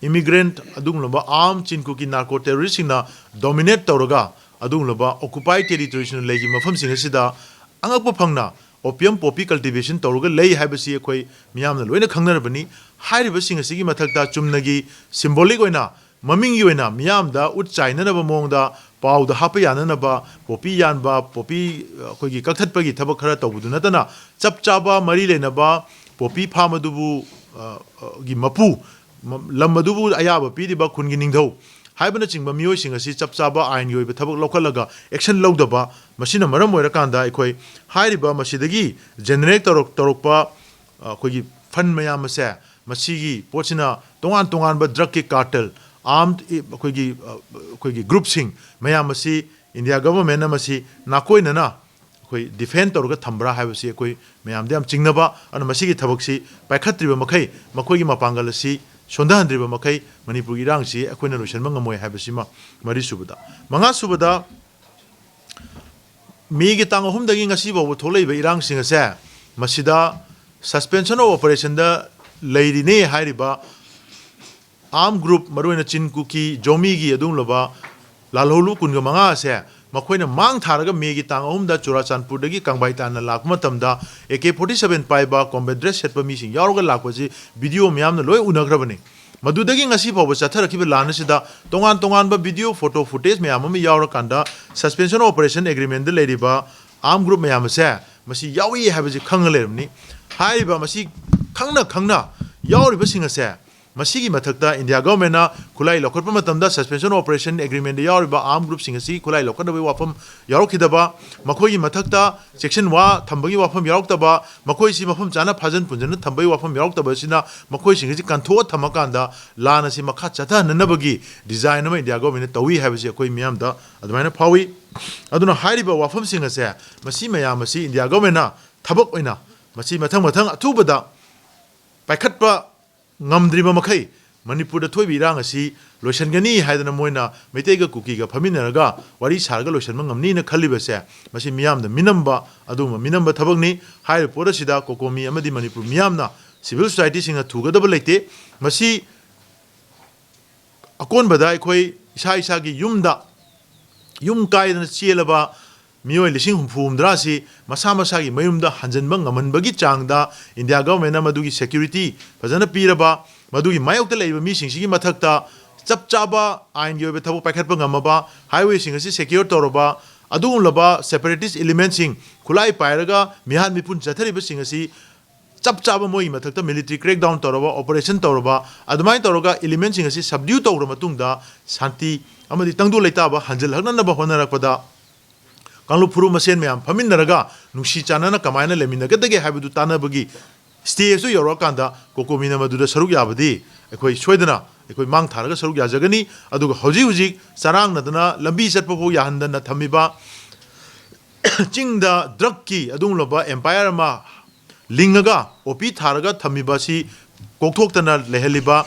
immigrant ꯑꯗꯨꯒꯨꯝꯂꯕ armed ꯆꯤꯟꯀꯨꯀꯤ narco terroristꯁꯤꯡꯅ dominate ꯇꯧꯔꯒ ꯑꯗꯨꯒꯨꯝꯂꯕ occupied territoriesꯅ ꯂꯩꯈꯤꯕ ꯃꯐꯝꯁꯤꯡ ꯑꯁꯤꯗ ꯑꯉꯛꯄ ꯐꯪꯅ opium poppy cultivation ꯇꯧꯔꯒ ꯂꯩ ꯍꯥꯏꯕꯁꯤ ꯑꯩꯈꯣꯏ ꯃꯤꯌꯥꯝꯅ ꯂꯣꯏꯅ ꯈꯪꯅꯔꯕꯅꯤ꯫ ꯍꯥꯏꯔꯤꯕꯁꯤꯡ ꯑꯁꯤꯒꯤ ꯃꯊꯛꯇ ꯆꯨꯝꯅꯒꯤ symbolic ꯑꯣꯏꯅ ꯃꯃꯤꯡꯒꯤ ꯑꯣꯏꯅ ꯃꯤꯌꯥꯝꯗ ꯎꯠ ꯆꯥꯏꯅꯅꯕ ꯃꯑꯣꯡꯗ ꯄꯥꯎꯗ ꯍꯥꯞꯄ ꯌꯥꯅꯅꯕ poppy ꯌꯥꯟꯕ, poppy ꯑꯩꯈꯣꯏꯒꯤ ꯀꯛꯊꯠꯄꯒꯤ ꯊꯕꯛ ꯈꯔ ꯇꯧꯕꯗꯨ ꯅꯠꯇꯅ ꯆꯞ ꯆꯥꯕ ꯃꯔꯤ ꯂꯩꯅꯕ poppy farm ꯑꯗꯨꯕꯨ, ꯑ, ꯒꯤ ꯃꯄꯨ, ꯂꯝ ꯑꯗꯨꯕꯨ ꯑꯌꯥꯕ ꯄꯤꯔꯤꯕ ꯈꯨꯟꯒꯤ ꯅꯤꯡꯊꯧ ꯍꯥꯏꯕꯅꯆꯤꯡꯕ ꯃꯤꯑꯣꯏꯁꯤꯡ ꯑꯁꯤ ꯆꯞ ꯆꯥꯕ ꯑꯥꯏꯟꯒꯤ ꯑꯣꯏꯕ ꯊꯕꯛ ꯂꯧꯈꯠꯂꯒ action ꯂꯧꯗꯕ, ꯃꯁꯤꯅ ꯃꯔꯝ ꯑꯣꯏꯔꯀꯥꯟꯗ ꯑꯩꯈꯣꯏ ꯍꯥꯏꯔꯤꯕ ꯃꯁꯤꯗꯒꯤ generate ꯇꯧꯔꯛ-, ꯇꯧꯔꯛꯄ, ꯑ, ꯑꯩꯈꯣꯏꯒꯤ fund ꯃꯌꯥꯝ ꯑꯁꯦ ꯃꯁꯤꯒꯤ ꯄꯣꯠꯁꯤꯅ ꯇꯣꯉꯥꯟ ꯇꯣꯉꯥꯟꯕ drugꯀꯤ cartel, armed ꯑꯩꯈꯣꯏꯒꯤ, ꯑ, ꯑꯩꯈꯣꯏꯒꯤ groupꯁꯤꯡ ꯃꯌꯥꯝ ꯑꯁꯤ ꯏꯟꯗꯤꯌꯥ governmentꯅ ꯃꯁꯤ ꯅꯥꯀꯣꯏꯅꯅ ꯑꯩꯈꯣꯏ defend ꯇꯧꯔꯒ ꯊꯝꯕ꯭ꯔꯥ ꯍꯥꯏꯕꯁꯤ ꯑꯩꯈꯣꯏ ꯃꯌꯥꯝꯗ ꯌꯥꯝ ꯆꯤꯡꯅꯕ꯫ ꯑꯗꯨꯅ ꯃꯁꯤꯒꯤ ꯊꯕꯛꯁꯤ ꯄꯥꯏꯈꯠꯇ꯭ꯔꯤꯕ ꯃꯈꯩ, ꯃꯈꯣꯏꯒꯤ ꯃꯄꯥꯡꯒꯜ ꯑꯁꯤ ꯁꯣꯟꯊꯍꯟꯗ꯭ꯔꯤꯕ ꯃꯈꯩ ꯃꯅꯤꯄꯨꯔꯒꯤ ꯏꯔꯥꯡꯁꯤ ꯑꯩꯈꯣꯏꯅ ꯂꯣꯏꯁꯤꯟꯕ ꯉꯝꯃꯣꯏ ꯍꯥꯏꯕꯁꯤꯃ ꯃꯔꯤꯁꯨꯕꯗ꯫ ꯃꯉꯥꯁꯨꯕꯗ, ꯃꯦꯒꯤ ꯇꯥꯡ ꯑꯍꯨꯝꯗꯒꯤ ꯉꯁꯤ ꯐꯥꯎꯕ ꯊꯣꯛꯂꯛꯏꯕ ꯏꯔꯥꯡꯁꯤꯡ ꯑꯁꯦ ꯃꯁꯤꯗ suspension of operationꯗ ꯂꯩꯔꯤꯅꯦ ꯍꯥꯏꯔꯤꯕ armed group, ꯃꯔꯨꯑꯣꯏꯅ ꯆꯤꯟ ꯀꯨꯀꯤ, ꯖꯣꯃꯤꯒꯤ ꯑꯗꯨꯒꯨꯝꯂꯕ ꯂꯥꯜꯍꯧꯂꯨ ꯀꯨꯟꯒ ꯃꯉꯥ ꯑꯁꯦ ꯃꯈꯣꯏꯅ ꯃꯥꯡ ꯊꯥꯔꯒ ꯃꯦꯒꯤ ꯇꯥꯡ ꯑꯍꯨꯝꯗ ꯆꯨꯔꯥꯆꯥꯟꯄꯨꯔꯗꯒꯤ ꯀꯪꯕꯥꯏ ꯇꯥꯟꯅ ꯂꯥꯛꯄ ꯃꯇꯝꯗ AK forty seven ꯄꯥꯏꯕ, combat dress ꯁꯦꯠꯄ ꯃꯤꯁꯤꯡ ꯌꯥꯎꯔꯒ ꯂꯥꯛꯄꯁꯤ video ꯃꯌꯥꯝꯅ ꯂꯣꯏ ꯎꯅꯈ꯭ꯔꯕꯅꯤ꯫ ꯃꯗꯨꯗꯒꯤ ꯉꯁꯤ ꯐꯥꯎꯕ ꯆꯠꯊꯔꯛꯈꯤꯕ ꯂꯥꯟ ꯑꯁꯤꯗ ꯇꯣꯉꯥꯟ ꯇꯣꯉꯥꯟꯕ video, photo footage ꯃꯌꯥꯝ ꯑꯃ ꯌꯥꯎꯔꯀꯥꯟꯗ suspension of operation agreementꯗ ꯂꯩꯔꯤꯕ armed group ꯃꯌꯥꯝ ꯑꯁꯦ ꯃꯁꯤ ꯌꯥꯎꯏ ꯍꯥꯏꯕꯁꯤ ꯈꯪꯉ ꯂꯩꯔꯕꯅꯤ꯫ ꯍꯥꯏꯔꯤꯕ ꯃꯁꯤ ꯈꯪꯅ ꯈꯪꯅ ꯌꯥꯎꯔꯤꯕꯁꯤꯡ ꯑꯁꯦ, ꯃꯁꯤꯒꯤ ꯃꯊꯛꯇ ꯏꯟꯗꯤꯌꯥ ꯒꯚꯔꯟꯃꯦꯟꯠꯅ ꯈꯨꯠꯂꯥꯏ ꯂꯧꯈꯠꯄ ꯃꯇꯝꯗ Suspension of Operation Agreement ꯌꯥꯎꯔꯤꯕ armed group ꯁꯤꯡ ꯑꯁꯤ ꯈꯨꯠꯂꯥꯏ ꯂꯧꯈꯠꯅꯕꯒꯤ ꯋꯥꯐꯝ ꯌꯥꯎꯔꯛꯈꯤꯗꯕ, ꯃꯈꯣꯏꯒꯤ ꯃꯊꯛꯇ ꯆꯦꯛꯁꯤꯟ ꯋꯥ ꯊꯝꯕꯒꯤ ꯋꯥꯐꯝ ꯌꯥꯎꯔꯛꯇꯕ, ꯃꯈꯣꯏꯁꯤ ꯃꯐꯝ ꯆꯥꯅ ꯐꯥꯖꯤꯟ ꯄꯨꯟꯖꯟꯅ ꯊꯝꯕꯒꯤ ꯋꯥꯐꯝ ꯌꯥꯎꯔꯛꯇꯕ ꯑꯁꯤꯅ ꯃꯈꯣꯏꯁꯤꯡ ꯑꯁꯤ ꯀꯟꯊꯣꯛꯑ ꯊꯝꯃꯀꯥꯟꯗ ꯂꯥꯟ ꯑꯁꯤ ꯃꯈꯥ ꯆꯠꯊꯍꯟꯅꯅꯕꯒꯤ design ꯑꯃ ꯏꯟꯗꯤꯌꯥ ꯒꯚꯔꯟꯃꯦꯟꯠꯅ ꯇꯧꯏ ꯍꯥꯏꯕꯁꯤ ꯑꯩꯈꯣꯏ ꯃꯤꯌꯥꯝꯗ ꯑꯗꯨꯃꯥꯏꯅ ꯐꯥꯎꯏ꯫ ꯑꯗꯨꯅ ꯍꯥꯏꯔꯤꯕ ꯋꯥꯐꯝꯁꯤꯡ ꯑꯁꯦ, ꯃꯁꯤ ꯃꯌꯥꯝ ꯑꯁꯤ ꯏꯟꯗꯤꯌꯥ ꯒꯚꯔꯟꯃꯦꯟꯠꯅ ꯊꯕꯛ ꯑꯣꯏꯅ ꯃꯁꯤ ꯃꯊꯪ ꯃꯊꯪ ꯑꯊꯨꯕꯗ ꯄꯥꯏꯈꯠꯄ ꯉꯝꯗ꯭ꯔꯤꯕ ꯃꯈꯩ ꯃꯅꯤꯄꯨꯔꯗ ꯊꯣꯛꯏꯕ ꯏꯔꯥꯡ ꯑꯁꯤ ꯂꯣꯏꯁꯤꯟꯒꯅꯤ ꯍꯥꯏꯗꯅ ꯃꯣꯏꯅ ꯃꯩꯇꯩꯒ ꯀꯨꯀꯤꯒ ꯐꯝꯃꯤꯟꯅꯔꯒ ꯋꯥꯔꯤ ꯁꯥꯔꯒ ꯂꯣꯏꯁꯤꯟꯕ ꯉꯝꯅꯤꯅ ꯈꯜꯂꯤꯕꯁꯦ, ꯃꯁꯤ ꯃꯤꯌꯥꯝꯗ ꯃꯤꯅꯝꯕ, ꯑꯗꯨꯒꯨꯝꯕ ꯃꯤꯅꯝꯕ ꯊꯕꯛꯅꯤ꯫ ꯍꯥꯏꯔꯤꯕ ꯄꯣꯠ ꯑꯁꯤꯗ ꯀꯣꯀꯣꯃꯤ ꯑꯃꯗꯤ ꯃꯅꯤꯄꯨꯔ ꯃꯤꯌꯥꯝꯅ, civil society ꯁꯤꯡꯅ ꯊꯨꯒꯗꯕ ꯂꯩꯇꯦ꯫ ꯃꯁꯤ ꯑꯀꯣꯟꯕꯗ ꯑꯩꯈꯣꯏ ꯏꯁꯥ ꯏꯁꯥꯒꯤ ꯌꯨꯝꯗ, ꯌꯨꯝ ꯀꯥꯏꯗꯅ ꯆꯦꯜꯂꯕ ꯃꯤꯑꯣꯏ ꯂꯤꯁꯤꯡ ꯍꯨꯝꯐꯨ ꯍꯨꯝꯗ꯭ꯔꯥ ꯑꯁꯤ ꯃꯁꯥ ꯃꯁꯥꯒꯤ ꯃꯌꯨꯝꯗ ꯍꯟꯖꯤꯟꯕ ꯉꯝꯍꯟꯕꯒꯤ ꯆꯥꯡꯗ ꯏꯟꯗꯤꯌꯥ ꯒꯚꯔꯟꯃꯦꯟꯠꯅ ꯃꯗꯨꯒꯤ security ꯐꯖꯅ ꯄꯤꯔꯕ, ꯃꯗꯨꯒꯤ ꯃꯥꯌꯣꯛꯇ ꯂꯩꯔꯤꯕ ꯃꯤꯁꯤꯡꯁꯤꯒꯤ ꯃꯊꯛꯇ ꯆꯞ ꯆꯥꯕ ꯑꯥꯏꯟꯒꯤ ꯑꯣꯏꯕ ꯊꯕꯛ ꯄꯥꯏꯈꯠꯄ ꯉꯝꯃꯕ, highway ꯁꯤꯡ ꯑꯁꯤ secure ꯇꯧꯔꯕ, ꯑꯗꯨꯒꯨꯝꯂꯕ separatist element ꯁꯤꯡ, ꯈꯨꯠꯂꯥꯏ ꯄꯥꯏꯔꯒ ꯃꯤꯍꯥꯠ ꯃꯤꯄꯨꯟ ꯆꯠꯊꯔꯤꯕꯁꯤꯡ ꯑꯁꯤ ꯆꯞ ꯆꯥꯕ ꯃꯣꯏꯒꯤ ꯃꯊꯛꯇ military crackdown ꯇꯧꯔꯕ, operation ꯇꯧꯔꯕ, ꯑꯗꯨꯃꯥꯏꯅ ꯇꯧꯔꯒ element ꯁꯤꯡ ꯑꯁꯤ subdue ꯇꯧꯔꯕ ꯃꯇꯨꯡꯗ ꯁꯥꯟꯇꯤ ꯑꯃꯗꯤ ꯇꯪꯗꯨ ꯂꯩꯇꯥꯕ ꯍꯟꯖꯤꯜꯍꯛꯅꯅꯕ ꯍꯣꯠꯅꯔꯛꯄꯗ ꯀꯥꯡꯂꯨꯞ ꯐꯨꯔꯨꯞ ꯃꯁꯦꯟ ꯃꯌꯥꯝ ꯐꯝꯃꯤꯟꯅꯔꯒ ꯅꯨꯡꯁꯤ ꯆꯥꯟꯅꯅ ꯀꯃꯥꯏꯅ ꯂꯩꯃꯤꯟꯅꯒꯗꯒꯦ ꯍꯥꯏꯕꯗꯨ ꯇꯥꯟꯅꯕꯒꯤ stage ꯇꯨ ꯌꯧꯔꯛꯑꯀꯥꯟꯗ ꯀꯣꯀꯣꯃꯤꯅ ꯃꯗꯨꯗ ꯁꯔꯨꯛ ꯌꯥꯕꯗꯤ ꯑꯩꯈꯣꯏ ꯁꯣꯏꯗꯅ ꯑꯩꯈꯣꯏ ꯃꯥꯡ ꯊꯥꯔꯒ ꯁꯔꯨꯛ ꯌꯥꯖꯒꯅꯤ꯫ ꯑꯗꯨꯒ ꯍꯧꯖꯤꯛ ꯍꯧꯖꯤꯛ ꯆꯔꯥꯡꯅꯗꯅ ꯂꯝꯕꯤ ꯆꯠꯄ ꯐꯥꯎ ꯌꯥꯍꯟꯗꯅ ꯊꯝꯃꯤꯕ, ꯆꯤꯡꯗ drug ꯀꯤ ꯑꯗꯨꯒꯨꯝꯂꯕ empire ꯑꯃ ꯂꯤꯡꯉꯒ ꯑꯣꯄꯤ ꯊꯥꯔꯒ ꯊꯝꯃꯤꯕ ꯑꯁꯤ ꯀꯣꯛꯊꯣꯛꯇꯅ ꯂꯩꯍꯜꯂꯤꯕ,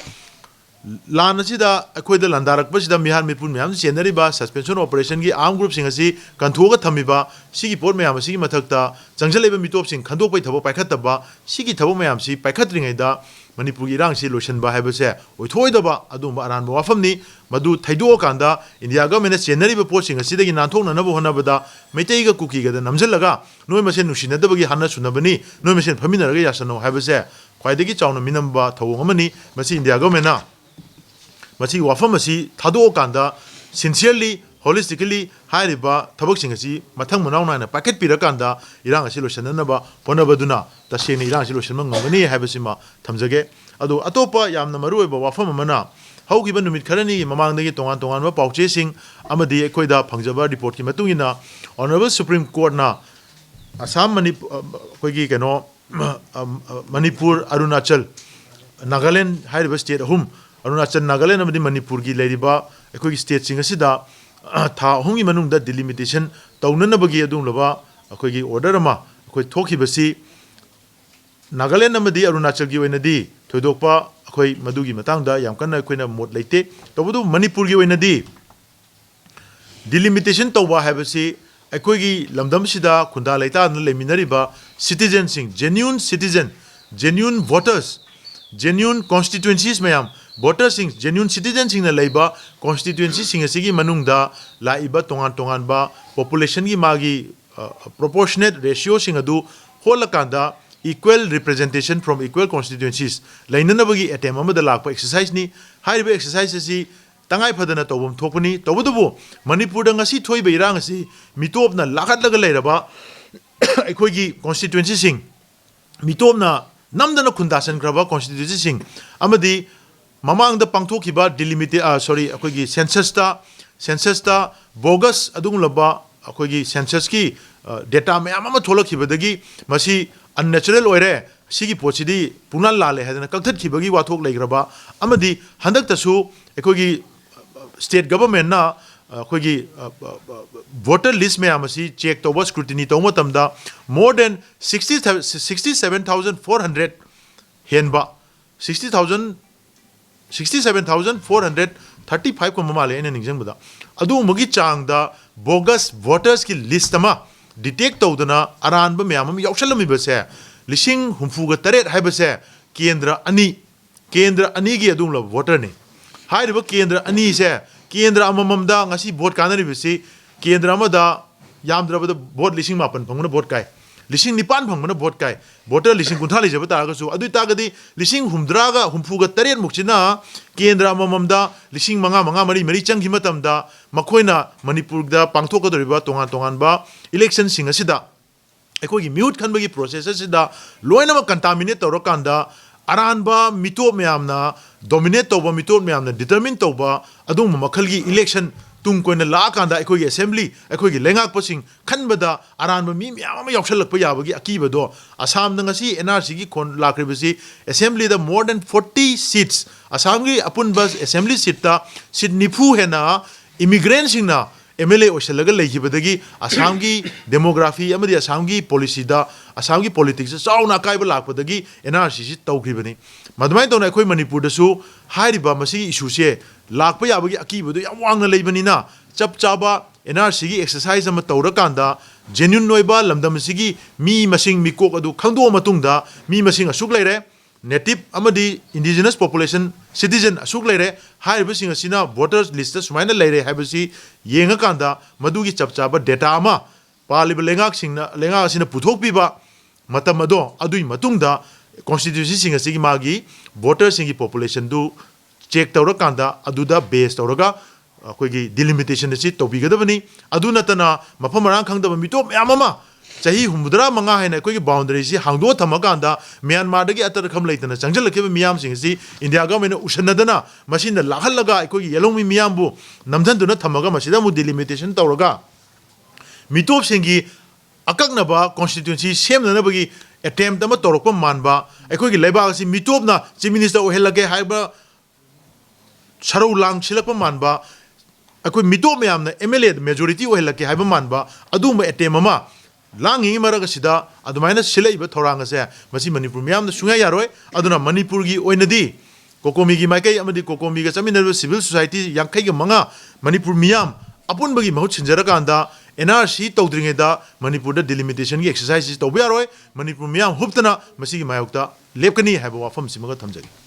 ꯂꯥꯟ ꯑꯁꯤꯗ ꯑꯩꯈꯣꯏꯗ ꯂꯥꯟꯗꯥꯔꯛꯄꯁꯤꯗ ꯃꯤꯍꯥꯠ ꯃꯤꯄꯨꯟ ꯃꯌꯥꯝ ꯆꯦꯟꯅꯔꯤꯕ Suspension of Operation ꯒꯤ armed group ꯁꯤꯡ ꯑꯁꯤ ꯀꯟꯊꯣꯛꯑꯒ ꯊꯝꯃꯤꯕ, ꯁꯤꯒꯤ ꯄꯣꯠ ꯃꯌꯥꯝ ꯑꯁꯤꯒꯤ ꯃꯊꯛꯇ ꯆꯪꯁꯤꯜꯂꯛꯏꯕ ꯃꯤꯇꯣꯞꯁꯤꯡ ꯈꯟꯗꯣꯛꯄꯒꯤ ꯊꯕꯛ ꯄꯥꯏꯈꯠꯇꯕ, ꯁꯤꯒꯤ ꯊꯕꯛ ꯃꯌꯥꯝꯁꯤ ꯄꯥꯏꯈꯠꯇ꯭ꯔꯤꯉꯩꯗ ꯃꯅꯤꯄꯨꯔꯒꯤ ꯏꯔꯥꯡꯁꯤ ꯂꯣꯏꯁꯤꯟꯕ ꯍꯥꯏꯕꯁꯦ ꯑꯣꯏꯊꯣꯛꯑꯣꯏꯗꯕ ꯑꯗꯨꯒꯨꯝꯕ ꯑꯔꯥꯟꯕ ꯋꯥꯐꯝꯅꯤ꯫ ꯃꯗꯨ ꯊꯩꯗꯣꯛꯑꯀꯥꯟꯗ ꯏꯟꯗꯤꯌꯥ ꯒꯚꯔꯟꯃꯦꯟꯠꯅ ꯆꯦꯟꯅꯔꯤꯕ ꯄꯣꯠꯁꯤꯡ ꯑꯁꯤꯗꯒꯤ ꯅꯥꯟꯊꯣꯛꯅꯅꯕ ꯍꯣꯠꯅꯕꯗ ꯃꯩꯇꯩꯒ ꯀꯨꯀꯤꯒꯗ ꯅꯝꯁꯤꯜꯂꯒ ꯅꯣꯏ ꯃꯁꯦꯟ ꯅꯨꯡꯁꯤꯅꯗꯕꯒꯤ ꯍꯥꯠꯅ ꯁꯨꯅꯕꯅꯤ, ꯅꯣꯏ ꯃꯁꯦꯟ ꯐꯝꯃꯤꯟꯅꯔꯒ ꯌꯥꯁꯟꯅꯧ ꯍꯥꯏꯕꯁꯦ ꯈ꯭ꯋꯥꯏꯗꯒꯤ ꯆꯥꯎꯅ ꯃꯤꯅꯝꯕ ꯊꯧꯑꯣꯡ ꯑꯃꯅꯤ꯫ ꯃꯁꯤ ꯏꯟꯗꯤꯌꯥ ꯒꯚꯔꯟꯃꯦꯟꯠꯅ ꯃꯁꯤꯒꯤ ꯋꯥꯐꯝ ꯑꯁꯤ ꯊꯥꯗꯣꯛꯑꯀꯥꯟꯗ sincerely, holistically ꯍꯥꯏꯔꯤꯕ ꯊꯕꯛꯁꯤꯡ ꯑꯁꯤ ꯃꯊꯪ ꯃꯅꯥꯎ ꯅꯥꯏꯅ ꯄꯥꯏꯈꯠꯄꯤꯔꯀꯥꯟꯗ ꯏꯔꯥꯡ ꯑꯁꯤ ꯂꯣꯏꯁꯤꯟꯅꯅꯕ ꯍꯣꯠꯅꯕꯗꯨꯅ ꯇꯁꯦꯡꯅ ꯏꯔꯥꯡ ꯑꯁꯤ ꯂꯣꯏꯁꯤꯟꯕ ꯉꯝꯒꯅꯤ ꯍꯥꯏꯕꯁꯤꯃ ꯊꯝꯖꯒꯦ꯫ ꯑꯗꯣ ꯑꯇꯣꯞꯄ ꯌꯥꯝꯅ ꯃꯔꯨꯑꯣꯏꯕ ꯋꯥꯐꯝ ꯑꯃꯅ, ꯍꯧꯈꯤꯕ ꯅꯨꯃꯤꯠ ꯈꯔꯅꯤꯒꯤ ꯃꯃꯥꯡꯗꯒꯤ ꯇꯣꯉꯥꯟ ꯇꯣꯉꯥꯟꯕ ꯄꯥꯎꯆꯦꯁꯤꯡ ꯑꯃꯗꯤ ꯑꯩꯈꯣꯏꯗ ꯐꯪꯖꯕ ꯔꯤꯄꯣꯔꯠꯀꯤ ꯃꯇꯨꯡ ꯏꯟꯅ, Honourable Supreme Courtꯅ ꯑꯁꯥꯝ, ꯃꯅꯤꯄꯨꯔ, ꯑꯩꯈꯣꯏꯒꯤ ꯀꯩꯅꯣ, ꯃꯅꯤꯄꯨꯔ, ꯑꯔꯨꯅꯥꯆꯜ, ꯅꯥꯒꯥꯂꯦꯟ ꯍꯥꯏꯔꯤꯕ ꯁ꯭ꯇꯦꯠ ꯑꯍꯨꯝ, ꯑꯔꯨꯅꯥꯆꯜ, ꯅꯥꯒꯥꯂꯦꯟ ꯑꯃꯗꯤ ꯃꯅꯤꯄꯨꯔꯒꯤ ꯂꯩꯔꯤꯕ ꯑꯩꯈꯣꯏꯒꯤ ꯁ꯭ꯇꯦꯠꯁꯤꯡ ꯑꯁꯤꯗ ꯊꯥ ꯑꯍꯨꯝꯒꯤ ꯃꯅꯨꯡꯗ ꯗꯤꯂꯤꯃꯤꯇꯦꯁꯟ ꯇꯧꯅꯅꯕꯒꯤ ꯑꯗꯨꯒꯨꯝꯂꯕ ꯑꯩꯈꯣꯏꯒꯤ ꯑꯣꯔꯗꯔ ꯑꯃ ꯑꯩꯈꯣꯏ ꯊꯣꯛꯈꯤꯕꯁꯤ, ꯅꯥꯒꯥꯂꯦꯟ ꯑꯃꯗꯤ ꯑꯔꯨꯅꯥꯆꯜꯒꯤ ꯑꯣꯏꯅꯗꯤ ꯊꯣꯏꯗꯣꯛꯄ ꯑꯩꯈꯣꯏ ꯃꯗꯨꯒꯤ ꯃꯇꯥꯡꯗ ꯌꯥꯝ ꯀꯟꯅ ꯑꯩꯈꯣꯏꯅ ꯃꯣꯠ ꯂꯩꯇꯦ꯫ ꯇꯧꯕꯇꯕꯨ ꯃꯅꯤꯄꯨꯔꯒꯤ ꯑꯣꯏꯅꯗꯤ ꯗꯤꯂꯤꯃꯤꯇꯦꯁꯟ ꯇꯧꯕ ꯍꯥꯏꯕꯁꯤ ꯑꯩꯈꯣꯏꯒꯤ ꯂꯝꯗꯝꯁꯤꯗ ꯈꯨꯟꯗꯥ ꯂꯩꯇꯥꯗꯅ ꯂꯩꯃꯤꯟꯅꯔꯤꯕ ꯁꯤꯇꯤꯖꯟꯁꯤꯡ, genuine citizen, genuine voters, genuine ꯀꯣꯟꯁꯇꯤꯇ꯭ꯋꯦꯟꯁꯤꯁ ꯃꯌꯥꯝ, ꯚꯣꯇꯔꯁꯤꯡ, ꯖꯦꯅ꯭ꯌꯨꯟ ꯁꯤꯇꯤꯖꯟꯁꯤꯡꯅ ꯂꯩꯕ ꯀꯣꯟꯁꯇꯤꯇ꯭ꯋꯦꯟꯁꯤꯁꯤꯡ ꯑꯁꯤꯒꯤ ꯃꯅꯨꯡꯗ ꯂꯥꯛꯏꯕ ꯇꯣꯉꯥꯟ ꯇꯣꯉꯥꯟꯕ ꯄꯣꯄꯨꯂꯦꯁꯟꯒꯤ ꯃꯥꯒꯤ, ꯑ, ꯄ꯭ꯔꯣꯄꯣꯔꯁꯅꯦꯠ ꯔꯦꯁꯤꯌꯣꯁꯤꯡ ꯑꯗꯨ ꯍꯣꯠꯂꯀꯥꯟꯗ, equal representation from equal constituencies ꯂꯩꯅꯅꯕꯒꯤ ꯑꯦꯇꯦꯝ ꯑꯃꯗ ꯂꯥꯛꯄ ꯑꯦꯛꯁꯔꯁꯥꯏꯁꯅꯤ꯫ ꯍꯥꯏꯔꯤꯕ ꯑꯦꯛꯁꯔꯁꯥꯏꯁ ꯑꯁꯤ ꯇꯉꯥꯏ ꯐꯗꯅ ꯇꯧꯐꯝ ꯊꯣꯛꯄꯅꯤ꯫ ꯇꯧꯕꯇꯕꯨ ꯃꯅꯤꯄꯨꯔꯗ ꯉꯁꯤ ꯊꯣꯛꯏꯕ ꯏꯔꯥꯡ ꯑꯁꯤ ꯃꯤꯇꯣꯞꯅ ꯂꯥꯈꯠꯂꯒ ꯂꯩꯔꯕ ꯑꯩꯈꯣꯏꯒꯤ ꯀꯣꯟꯁꯇꯤꯇ꯭ꯋꯦꯟꯁꯤꯁꯤꯡ, ꯃꯤꯇꯣꯞꯅ ꯅꯝꯗꯅ ꯈꯨꯟꯗꯥꯁꯟꯈ꯭ꯔꯕ ꯀꯣꯟꯁꯇꯤꯇ꯭ꯋꯦꯟꯁꯤꯁꯤꯡ ꯑꯃꯗꯤ ꯃꯃꯥꯡꯗ ꯄꯥꯡꯊꯣꯛꯈꯤꯕ ꯗꯤꯂꯤꯃꯤꯇꯦ-, ꯑ, ꯁꯣꯔꯤ, ꯑꯩꯈꯣꯏꯒꯤ ꯁꯦꯟꯁꯁꯇ, ꯁꯦꯟꯁꯁꯇ ꯕꯣꯒꯁ ꯑꯗꯨꯒꯨꯝꯂꯕ ꯑꯩꯈꯣꯏꯒꯤ ꯁꯦꯟꯁꯁꯀꯤ, ꯑ, ꯗꯦꯇꯥ ꯃꯌꯥꯝ ꯑꯃ ꯊꯣꯛꯂꯛꯈꯤꯕꯗꯒꯤ ꯃꯁꯤ ꯑꯟꯅꯦꯆꯔꯦꯜ ꯑꯣꯏꯔꯦ, ꯁꯤꯒꯤ ꯄꯣꯠꯁꯤꯗꯤ ꯄꯨꯡꯂꯥꯟ ꯂꯥꯜꯂꯦ ꯍꯥꯏꯗꯅ ꯀꯛꯊꯠꯈꯤꯕꯒꯤ ꯋꯥꯊꯣꯛ ꯂꯩꯈ꯭ꯔꯕ, ꯑꯃꯗꯤ ꯍꯟꯗꯛꯇꯁꯨ ꯑꯩꯈꯣꯏꯒꯤ ꯁ꯭ꯇꯦꯠ ꯒꯚꯔꯟꯃꯦꯟꯠꯅ ꯑꯩꯈꯣꯏꯒꯤ ꯚꯣꯇꯔ ꯂꯤꯁ ꯃꯌꯥꯝ ꯑꯁꯤ ꯆꯦꯛ ꯇꯧꯕ, ꯁ꯭ꯀ꯭ꯔꯨꯇꯤꯅꯤ ꯇꯧꯕ ꯃꯇꯝꯗ more than sixty, sixty seven thousand four hundred ꯍꯦꯟꯕ, sixty thousand, sixty seven thousand four hundred thirty five ꯀꯨꯝꯕ ꯃꯥꯜꯂꯦ ꯑꯩꯅ ꯅꯤꯡꯁꯤꯡꯕꯗ꯫ ꯑꯗꯨꯒꯨꯝꯕꯒꯤ ꯆꯥꯡꯗ ꯕꯣꯒꯁ ꯚꯣꯇꯔꯁꯀꯤ ꯂꯤꯁ ꯑꯃ ꯗꯤꯇꯦꯛ ꯇꯧꯗꯅ ꯑꯔꯥꯟꯕ ꯃꯌꯥꯝ ꯑꯃ ꯌꯥꯎꯁꯜꯂꯝꯃꯤꯕꯁꯦ ꯂꯤꯁꯤꯡ ꯍꯨꯝꯐꯨꯒ ꯇꯔꯦꯠ ꯍꯥꯏꯕꯁꯦ ꯀꯦꯟꯗ꯭ꯔ ꯑꯅꯤ, ꯀꯦꯟꯗ꯭ꯔ ꯑꯅꯤꯒꯤ ꯑꯗꯨꯒꯨꯝꯂꯕ ꯚꯣꯇꯔꯅꯤ꯫ ꯍꯥꯏꯔꯤꯕ ꯀꯦꯟꯗ꯭ꯔ ꯑꯅꯤꯁꯦ, ꯀꯦꯟꯗ꯭ꯔ ꯑꯃꯃꯝꯗ ꯉꯁꯤ ꯚꯣꯠ ꯀꯥꯟꯅꯔꯤꯕꯁꯤ, ꯀꯦꯟꯗ꯭ꯔ ꯑꯃꯗ ꯌꯥꯝꯗ꯭ꯔꯕꯗ ꯚꯣꯠ ꯂꯤꯁꯤꯡ ꯃꯥꯄꯟ ꯐꯪꯕꯅ ꯚꯣꯠ ꯀꯥꯏ, ꯂꯤꯁꯤꯡ ꯅꯤꯄꯥꯟ ꯐꯪꯕꯅ ꯚꯣꯠ ꯀꯥꯏ꯫ ꯚꯣꯇꯔ ꯂꯤꯁꯤꯡ ꯀꯨꯟꯊ꯭ꯔꯥ ꯂꯩꯖꯕ ꯇꯥꯔꯒꯁꯨ, ꯑꯗꯨ ꯑꯣꯏꯇꯥꯔꯒꯗꯤ ꯂꯤꯁꯤꯡ ꯍꯨꯝꯗ꯭ꯔꯥꯒ ꯍꯨꯝꯐꯨꯒ ꯇꯔꯦꯠ ꯃꯨꯛꯁꯤꯅ ꯀꯦꯟꯗ꯭ꯔ ꯑꯃꯃꯝꯗ ꯂꯤꯁꯤꯡ ꯃꯉꯥ, ꯃꯉꯥ, ꯃꯔꯤ, ꯃꯔꯤ ꯆꯪꯈꯤ ꯃꯇꯝꯗ, ꯃꯈꯣꯏꯅ ꯃꯅꯤꯄꯨꯔꯗ ꯄꯥꯡꯊꯣꯛꯀꯗꯧꯔꯤꯕ ꯇꯣꯉꯥꯟ ꯇꯣꯉꯥꯟꯕ ꯏꯂꯦꯛꯁꯟꯁꯤꯡ ꯑꯁꯤꯗ ꯑꯩꯈꯣꯏꯒꯤ ꯃꯤꯍꯨꯠ ꯈꯟꯕꯒꯤ ꯄ꯭ꯔꯣꯁꯦꯁ ꯑꯁꯤꯗ ꯂꯣꯏꯅꯃꯛ ꯀꯟꯇꯥꯃꯤꯅꯦꯠ ꯇꯧꯔꯀꯥꯟꯗ, ꯑꯔꯥꯟꯕ ꯃꯤꯇꯣꯞ ꯃꯌꯥꯝꯅ dominate ꯇꯧꯕ, ꯃꯤꯇꯣꯞ ꯃꯌꯥꯝꯅ determine ꯇꯧꯕ ꯑꯗꯨꯒꯨꯝꯕ ꯃꯈꯜꯒꯤ election ꯇꯨꯡ ꯀꯣꯏꯅ ꯂꯥꯛꯑꯀꯥꯟꯗ ꯑꯩꯈꯣꯏꯒꯤ assembly, ꯑꯩꯈꯣꯏꯒꯤ ꯂꯩꯉꯥꯛꯄꯁꯤꯡ ꯈꯟꯕꯗ ꯑꯔꯥꯟꯕ ꯃꯤ ꯃꯌꯥꯝ ꯑꯃ ꯌꯥꯎꯁꯜꯂꯛꯄ ꯌꯥꯕꯒꯤ ꯑꯀꯤꯕꯗꯣ ꯑꯁꯥꯝꯗ ꯉꯁꯤ N R C ꯒꯤ ꯈꯣꯟ ꯂꯥꯛꯈ꯭ꯔꯤꯕꯁꯤ, assembly ꯗ more than forty seats, ꯑꯁꯥꯝꯒꯤ ꯑꯄꯨꯟꯕ assembly seat ꯇ seat ꯅꯤꯐꯨ ꯍꯦꯟꯅ immigrant ꯁꯤꯡꯅ M L A ꯑꯣꯏꯁꯜꯂꯒ ꯂꯩꯈꯤꯕꯗꯒꯤ ꯑꯁꯥꯝꯒꯤ demography ꯑꯃꯗꯤ ꯑꯁꯥꯝꯒꯤ policy ꯗ, ꯑꯁꯥꯝꯒꯤ politics ꯇ ꯆꯥꯎꯅ ꯑꯀꯥꯏꯕ ꯂꯥꯛꯄꯗꯒꯤ N R C ꯁꯤ ꯇꯧꯈꯤꯕꯅꯤ꯫ ꯃꯗꯨꯃꯥꯏꯅ ꯇꯧꯅ ꯑꯩꯈꯣꯏ ꯃꯅꯤꯄꯨꯔꯗꯁꯨ ꯍꯥꯏꯔꯤꯕ ꯃꯁꯤꯒꯤ issue ꯁꯦ ꯂꯥꯛꯄ ꯌꯥꯕꯒꯤ ꯑꯀꯤꯕꯗꯣ ꯌꯥꯝ ꯋꯥꯡꯅ ꯂꯩꯕꯅꯤꯅ, ꯆꯞ ꯆꯥꯕ N R C ꯒꯤ exercise ꯑꯃ ꯇꯧꯔꯀꯥꯟꯗ, genuine ꯑꯣꯏꯕ ꯂꯝꯗꯝ ꯑꯁꯤꯒꯤ ꯃꯤ ꯃꯁꯤꯡ, ꯃꯤꯀꯣꯛ ꯑꯗꯨ ꯈꯪꯗꯣꯛꯑ ꯃꯇꯨꯡꯗ, ꯃꯤ ꯃꯁꯤꯡ ꯑꯁꯨꯛ ꯂꯩꯔꯦ, native ꯑꯃꯗꯤ indigenous population, citizen ꯑꯁꯨꯛ ꯂꯩꯔꯦ, ꯍꯥꯏꯔꯤꯕꯁꯤꯡ ꯑꯁꯤꯅ voter list ꯇ ꯁꯨꯃꯥꯏꯅ ꯂꯩꯔꯦ ꯍꯥꯏꯕꯁꯤ ꯌꯦꯡꯉꯀꯥꯟꯗ, ꯃꯗꯨꯒꯤ ꯆꯞ ꯆꯥꯕ data ꯑꯃ ꯄꯥꯜꯂꯤꯕ ꯂꯩꯉꯥꯛꯁꯤꯡꯅ, ꯂꯩꯉꯥꯛ ꯑꯁꯤꯅ ꯄꯨꯊꯣꯛꯄꯤꯕ ꯃꯇꯝ ꯑꯗꯣ, ꯑꯗꯨꯒꯤ ꯃꯇꯨꯡꯗ constituency ꯁꯤꯡ ꯑꯁꯤꯒꯤ ꯃꯥꯒꯤ voter ꯁꯤꯡꯒꯤ population ꯗꯨ check ꯇꯧꯔꯀꯥꯟꯗ, ꯑꯗꯨꯗ base ꯇꯧꯔꯒ ꯑꯩꯈꯣꯏꯒꯤ delimitation ꯑꯁꯤ ꯇꯧꯕꯤꯒꯗꯕꯅꯤ꯫ ꯑꯗꯨ ꯅꯠꯇꯅ ꯃꯐꯝ ꯃꯔꯥꯡ ꯈꯪꯗꯕ ꯃꯤꯇꯣꯞ ꯃꯌꯥꯝ ꯑꯃ, ꯆꯍꯤ ꯍꯨꯝꯐꯨꯇꯔꯥ ꯃꯉꯥ ꯍꯥꯏꯅ ꯑꯩꯈꯣꯏꯒꯤ boundary ꯁꯤ ꯍꯥꯡꯗꯣꯛꯑ ꯊꯝꯃꯀꯥꯟꯗ, ꯃ꯭ꯌꯥꯟꯃꯥꯔꯗꯒꯤ ꯑꯇꯔꯈꯝ ꯂꯩꯇꯅ ꯆꯪꯁꯤꯜꯂꯛꯈꯤꯕ ꯃꯤꯌꯥꯝꯁꯤꯡ ꯑꯁꯤ ꯏꯟꯗꯤꯌꯥ government ꯅ ꯎꯁꯟꯅꯗꯅ, ꯃꯁꯤꯅ ꯂꯥꯛꯍꯜꯂꯒ ꯑꯩꯈꯣꯏꯒꯤ ꯌꯦꯜꯍꯧꯃꯤ ꯃꯤꯌꯥꯝꯕꯨ ꯅꯝꯊꯟꯗꯨꯅ ꯊꯝꯃꯒ, ꯃꯁꯤꯗ ꯑꯃꯨꯛ delimitation ꯇꯧꯔꯒ ꯃꯤꯇꯣꯞꯁꯤꯡꯒꯤ ꯑꯀꯛꯅꯕ constituency ꯁꯦꯝꯅꯅꯕꯒꯤ attempt ꯑꯃ ꯇꯧꯔꯛꯄ ꯃꯥꯟꯕ, ꯑꯩꯈꯣꯏꯒꯤ ꯂꯩꯕꯥꯛ ꯑꯁꯤ ꯃꯤꯇꯣꯞꯅ chief minister ꯑꯣꯏꯍꯜꯂꯒꯦ ꯍꯥꯏꯕ ꯁꯔꯧ ꯂꯥꯡꯁꯤꯜꯂꯛꯄ ꯃꯥꯟꯕ, ꯑꯩꯈꯣꯏ ꯃꯤꯇꯣꯞ ꯃꯌꯥꯝꯅ M L A the majority ꯑꯣꯏꯍꯜꯂꯛꯀꯦ ꯍꯥꯏꯕ ꯃꯥꯟꯕ ꯑꯗꯨꯒꯨꯝꯕ attempt ꯑꯃ ꯂꯥꯡꯉꯤꯉꯩ ꯃꯔꯛ ꯑꯁꯤꯗ ꯑꯗꯨꯃꯥꯏꯅ ꯁꯤꯜꯂꯛꯏꯕ ꯊꯧꯔꯥꯡ ꯑꯁꯦ, ꯃꯁꯤ ꯃꯅꯤꯄꯨꯔ ꯃꯤꯌꯥꯝꯅ ꯁꯨꯡꯌꯥ ꯌꯥꯔꯣꯏ꯫ ꯑꯗꯨꯅ ꯃꯅꯤꯄꯨꯔꯒꯤ ꯑꯣꯏꯅꯗꯤ COCOMI ꯒꯤ ꯃꯥꯏꯀꯩ ꯑꯃꯗꯤ COCOMI ꯒ ꯆꯠꯃꯤꯟꯅꯔꯤꯕ civil society ꯌꯥꯡꯈꯩꯒ ꯃꯉꯥ ꯃꯅꯤꯄꯨꯔ ꯃꯤꯌꯥꯝ ꯑꯄꯨꯟꯕꯒꯤ ꯃꯍꯨꯠ ꯁꯤꯟꯖꯔꯀꯥꯟꯗ N R C ꯇꯧꯗ꯭ꯔꯤꯉꯩꯗ ꯃꯅꯤꯄꯨꯔꯗ delimitation ꯒꯤ exercise ꯁꯤ ꯇꯧꯕ ꯌꯥꯔꯣꯏ꯫ ꯃꯅꯤꯄꯨꯔ ꯃꯤꯌꯥꯝ ꯍꯨꯞꯇꯅ ꯃꯁꯤꯒꯤ ꯃꯥꯌꯣꯛꯇ ꯂꯦꯞꯀꯅꯤ ꯍꯥꯏꯕ ꯋꯥꯐꯝꯁꯤꯃꯒ ꯊꯝꯖꯒꯦ꯫